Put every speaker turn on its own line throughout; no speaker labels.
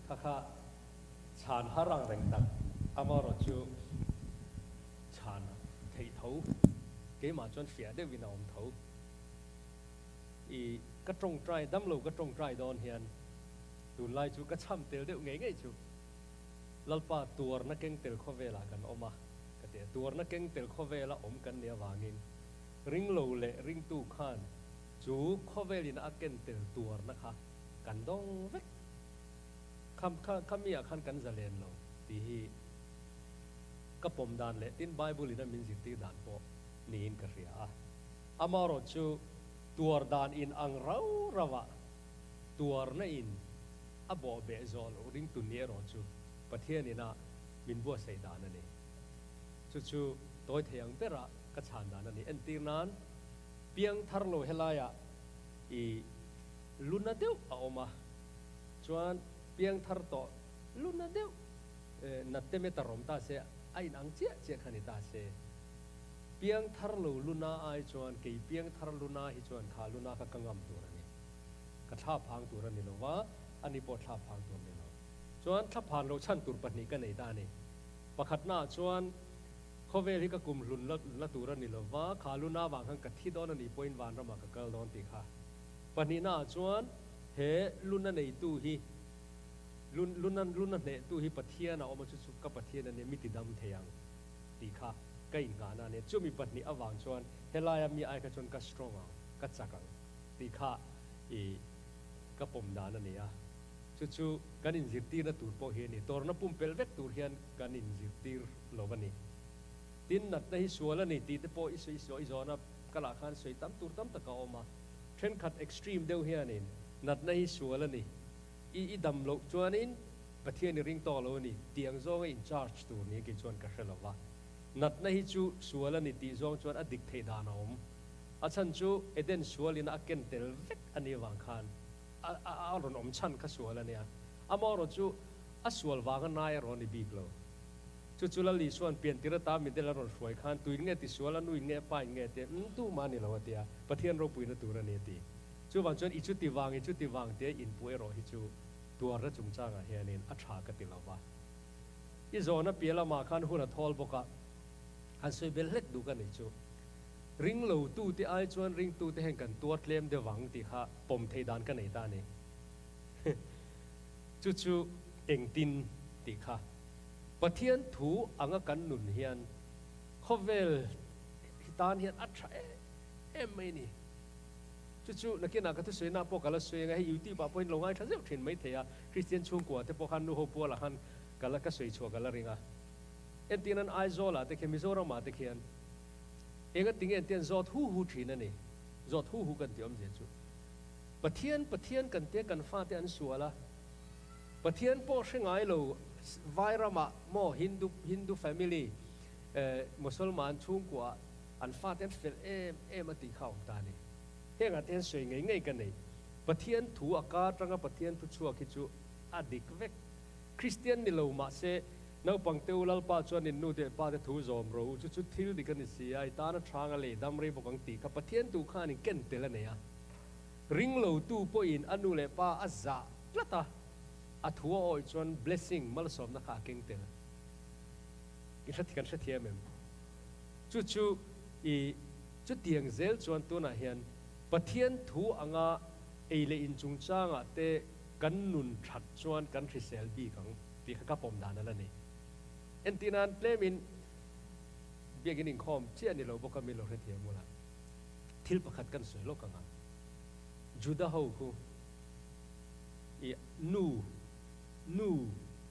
Kha kha chhan har ang reng tak amaherawhchu chhan theih tho keimah chuan fiah deuhin a awm tho. I ka tawngtai damlo ka tawngtai dawn hian tunlai chu ka chham tel deuh ngei ngei chu Lalpa tuarna keng tel khawvelah kan awm a ka ti a, tuarna keng tel khawvela awm kan nih avangin ringlo leh ringtu khan chu khawvelin a ken tel tuarna kha kan dawng vek. Kha kha kha mi ah khan kan zalen lo tih hi ka pawm dan leh tin Bible in a min zirtir dan pawh niin ka hria a. Amaherawh chu tuar dan in ang rau rau ah tuarna in a bawh beh zawh loh ringtu ni erawh chu Pathian in a min buatsaih dan a ni. Chu chu tawi thei ang ber ah ka chhan dan a ni. Entir nan piang thar lo helai ah i luna deuh a awm a. Chuan piang thar tawh luna deuh nat te meter awm ta se a in ang chiah chiah kha ni ta se. Piang thar lo luna ai chuan kei piang thar luna hi chuan kha luna kha ka ngam tur a ni. Ka thla phang tur a ni lo va, ani pawh thla phang tur a ni lo. Chuan thla phan lo chhan tur pahnih ka nei ta a ni. Pakhatnaah chuan khawvel hi ka kum hlun la tur a ni lo va, kha luna vang khan ka thi dawn a nih pawhin vanramah ka kal dawn tih kha. Pahnihnaah chuan he luna neitu hi, lun, luna, luna hnehtu hi Pathian a awm a, chu chu ka Pathian a nia, mi tidam thei ang tih kha ka innghahna a nia. Chumi pahnih avang chuan helaia mi ai kha chuan ka strong ang, ka chak ang tih kha i ka pawm dan a ni a. Chu chu kan inzirtirna tur pawh hi a ni. Tawrna pumpelh vek tur hian kan inzirtir lo a ni. Tin, natna hi sual a ni tih te pawh i sawi sawi zawn a, ka lah khan sawi tam tur tam tak a awm a. Thenkhat extreme deuh hianin natna hi sual a ni, i i dam loh chuanin Pathian i ring tawk lo a ni tih ang zawnga in charge tur ni kei chuan ka hre lo va. Natna hi chu sual a ni tih zawng chuan a dik theih dan a awm. A chhan chu Eden sualin a ken tel vek a nih avang khan a a a rawn awm chhan kha sual a nia. Amaherawh chu a sual vanga nai a rawn ni bik lo. Chu chu Lal Isua'n piantir ata midel a rawn hruai khan tuin nge tisual a, nuin nge pain nge tia umm tumah a ni lo a tia, Pathian ropuina tur a ni a ti. Chuvang chuan i chuti vang, i chuti vang tia inpuh erawh hi chu tuarna chungchangah hianin a tha ka ti lo va. I zawhna piah lamah khan hun a thawl bawk a, han sawi bel hlek duh ka nih chu. Ring lo tute ai chuan ringtute hian kan tuar tlem deuh vang tih kha pawm theih dan ka nei ta a ni. Chu chu engtin tih kha. Pathian thu anga kan nun hian khawvel hi tan hian a tha em em mai a ni. Chu chu nakinah ka thusawinak pawh ka la sawi anga hei YouTube ah pawhin lo ngaithla zeuh thin mai thei a, Kristian chhungkua te pawh khan nu ho pualah khan ka la ka sawi chhuah ka la ring a. Entir nan Aizawl ah te khian Mizoram ah te khian enga tinge an tian zawt hu hu thin a ni. Zawt hu hu kan tih awmzia chu Pathian Pathian kan tia kan fate an sual a, Pathian pawh hre ngai lo vai ramah maw Hindu Hindu family Mosolman chhungkua ah an fate an fel em em a tih kha a awm ta a ni. Hengah te hian sawi ngei ngei ka nei. Pathian thu a ka atanga Pathian thu chhuak hi chu a dik vek. Kristian ni lo mahse naupang te u Lalpa chuan in nu te pa te thu zawm rawh u chu chu thil dik a ni si a, i tan a thang a lei dam rei bawk ang tih kha Pathian tu khan in ken tel a nei a. Ring lo tu pawhin a nu leh pa a zah tlat a, a thu a awih chuan blessing, malsawmna kha a keng tel. I hre kan hrethiam em? Chu chu i chutiang zel chuan tunah hian Pathian thu anga ei leh in chungchangah te kan nun that chuan kan hrisel bik ang tih kha ka pawm dan a la ni. Entirnan tlemin biakin inkhawm chiah ni lo bawk a min lo hrethiam ula. Thil pakhat kan sawi lawk ang a, Juda ho khu i nu, nu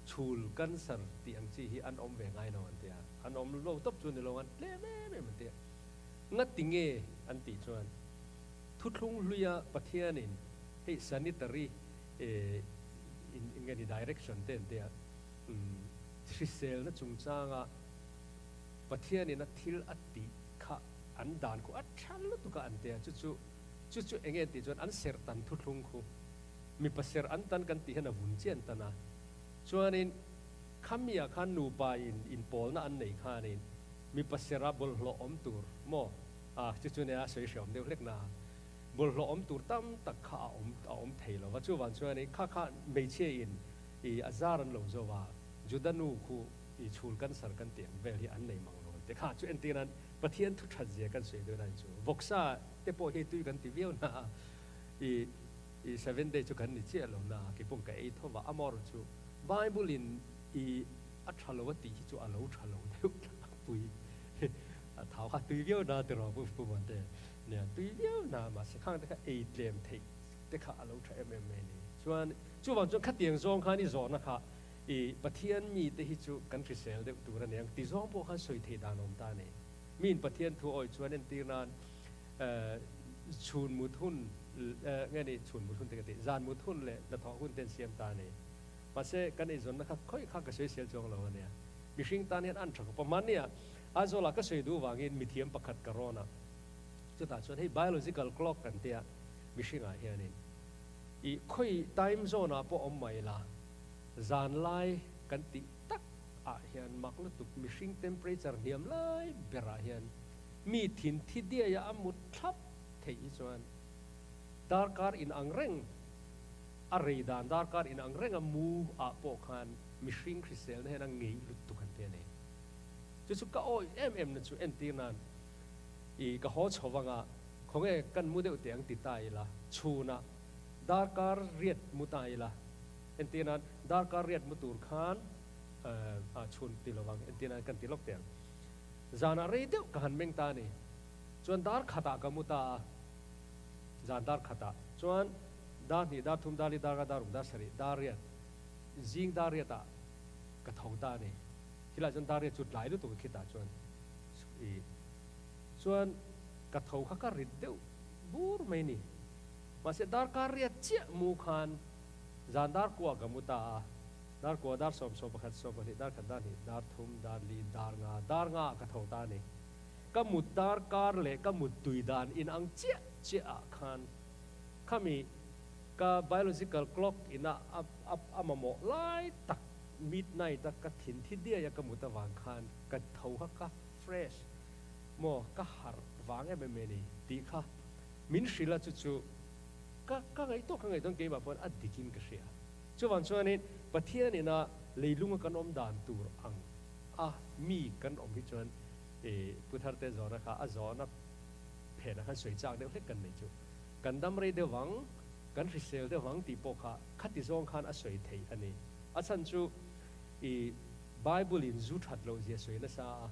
chhul cancer tih ang chi hi an awm ve ngai lo an ti a, an awm lo tawp chu ni lo an tlem em em an ti a. Ngati nge an tih chuan thuthlung hluia Pathianin hei sanitary in nge ni direction te an ti a, hriselna chungchanga Pathianin a thil a tih kha an dan khu a tha lutuk a an ti a, chu chu chu chu enge an tih chuan an serh tan thuthlung khu mipa serh an tan kan tih hian a vun chiah an tan a, chuanin khamiah khan nupa in inpawlna an nei khanin mipa serh a bawlhhlawh awm tur maw a chu chu nia sawi hreawm deuh hlek na bawlhhlawh awm tur tam tak kha a awm a awm thei lo va, chuvang chuanin kha kha hmeichhia in I a zar an lo zo a, Juda nu khu i chhul cancer kan tih ang vel hi an nei mang lo an ti. Kha chu entir nan Pathian thu that zia kan sawi dawn a ni chu. Vawksa te pawh hi tui kan ti viau na a, i i seven day chu kan ni chiah lo na a, keipawh ka ei tho va, amaherawh chu Bible in i a tha lo a tih hi chu a lo tha lo deuh tlangpui. A thau kha tui viau na tiraw Pu Pu Muante nia tui viau na mahse khang te kha ei tlem theih te kha a lo tha em em mai a ni. Chuan chuvang chuan khatiang zawng khan i zawhna kha i Pathian mite hi chu kan hrisel deuh tur a ni ang ti zawng pawh khan sawi thei dan awm ta a ni. Miin Pathian thu awi chuan entir nan chhun mut hun nge ni chhun mut hun te ka tih zan mut hun leh hnathawh hun te an siam ta a ni. Mahse kan eizawnna kha khawi kha ka sawisel chuang lo a nia. Mihring tan hian an tha khawp a. Mahnia Aizawlah ka sawi duh vangin mithiam pakhat ka rawn a. Chutah chuan hei biological clock kan tia mihringah hianin i khawi time zone ah pawh awm mai la, zanlai kan tih tak ah hian mak lutuk mihring temperature hniam lai berah hian mi thin thi diai a a mut thlap theih hi chuan darkar in ang reng a rei dan darkar in ang reng a mu ah pawh khan mihring hriselna hian a ngei lutuk an ti a ni. Chu chu ka awih em em na chu entir nan i ka haw chho vang a, khawnge kan mu deuh teh ang ti ta ila, chhunah darkar riat mu ta ila, entir nan darkar riat mu tur khan ah chhun ti lo vang, entir nan kan ti lawk teh ang. Zanah rei deuh ka han meng ta a ni, chuan dar khatah ka mu ta a, zan dar khatah chuan dar hnih, dar thum, dar li, dar nga, dar ruk, dar sarih, dar riat, zing dar riatah ka tho ta a ni. Khilaiah chuan dar riat chu tlai lutuk a khitah chuan i chuan ka tho kha ka rit deuh bur mai ni. Mahse darkar riat chiah mu khan zan dar kua ka mu ta a, dar kua dar 11, 12, dar khat, dar hnih, dar thum, dar li, dar nga, dar nga ah ka tho ta a ni. Ka mut darkar leh ka mut tui dan inang chiah chiah ah khan khami ka biological clock ina a a mamawh lai tak midnight a ka thin thi diai a ka mut avang khan ka tho kha ka fresh maw ka harh vang em em e ni tih kha min hrilh a chu chu ka ka ngaihtuah ka ngaihtuah keimah pawn a dik in ka hria. Chuvang chuanin Pathian ina leilunga kan awm dan tur ang a mi kan awm hi chuan i Pu Tharte zawhna kha a zawhna phenah khan sawi chak deuh hlek kan nei chu. Kan dam rei deuh vang, kan hrisel deuh vang tih pawh kha khati zawng khan a sawi thei a ni. A chhan chu i Bible in zu that loh zia sawi nasa a,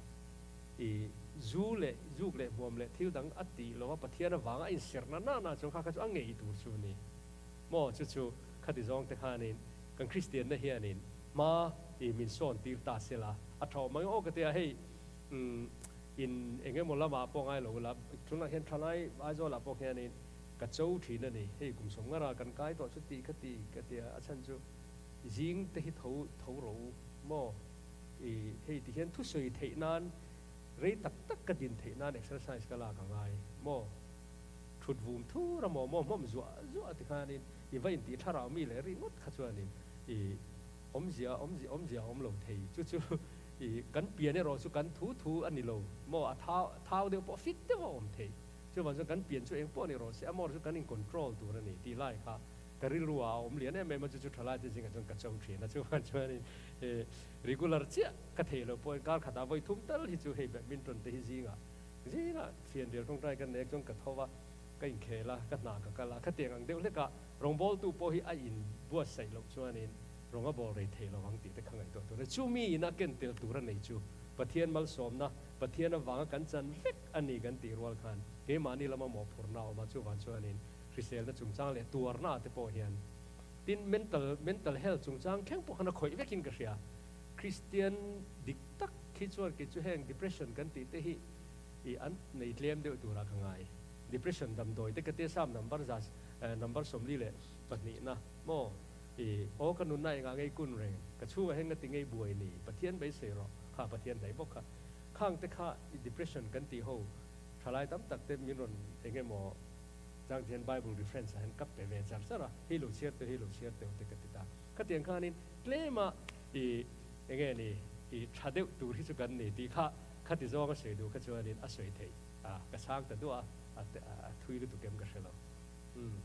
i zu leh zuk leh hmuam leh thil dang a tih lo a, Pathian avanga a inserh na na na chuan kha kha chu a ngei tur chu a ni. Maw chu chu khati zawng te khanin kan Kristianna hianin hma i min sawn tir ta sela a tha awm ang aw ka ti a, hei umm in eng emaw lamah pawh ngai lo ula tunah hian thalai Aizawlah pawh hianin ka cho thin a ni, hei kum sawmngara kan kai tawh chu tih kha ti ka ti a, a chhan chu zing te hi tho tho ro maw i hei ti hian thusawi theih nan rei tak tak ka din theih nan exercise ka lak a ngai maw thut vum thur a maw maw hmawm zuah zuah ti khanin i va intih thlarau mi leh ringawt kha chuanin i awmzia awmzia awmzia a awm lo thei chu chu i kan pian erawh chu kan thu thu a ni lo maw a thau thau deuh pawh fit deuh a awm thei chuvang chuan kan pian chu eng pawh ni rawh se a maw chu kan in control tur a ni tih lai kha Ka rilru ah a awm lian em em a, chu chu thalai te zingah chuan ka cho thin a, chuvang chuanin regular chiah ka theih loh pawhin kar khatah vawi thum tal hi chu hei badminton te hi zingah zingah fianrial tawngtai ka nek chuan ka tho va, ka inkhel a, ka hna ka kal a, khatiang ang deuh hlekah rawngbawltu pawh hi a inbuatsaih loh chuanin rawng a bawl rei thei lo ang tih te kha ngaihtuah tur a ni. Chumi ina ken tel tur a nei chu Pathian malsawmna, Pathian avanga kan chan vek a ni kan tih rual khan keimahni lama mawhphurhna a awm a, chuvang chuanin hriselna chungchang leh tuarna te pawh hian tin mental mental health chungchang thleng pawh khan a khawih vekin ka hria. Kristian dik tak khi chuan kei chu heng depression kan tih te hi ih an nei tlem deuh turah ka ngai. Depression damdawi te ka tia sam number za number 42 na maw ih aw ka nunna engah ngei kun reng ka chhungah hian nga ti ngei buai ni Pathian beisei rawh kha Pathian hnaih bawk kha khang te kha depression kan tih ho thalai tam tak te min rawn eng emaw Chang hian Bible reference ah hian ka pe ve char char a, hei lo chhiar teh, hei lo chhiar teh te ka ti ta. Khatiang khanin tlema i enge ni i tha deuh tur hi chu kan ni tih kha khati zawng a sawi duh kha chuanin a sawi theih a, ka chhang ta duah a, a thui lutuk em ka hre lo. Umm.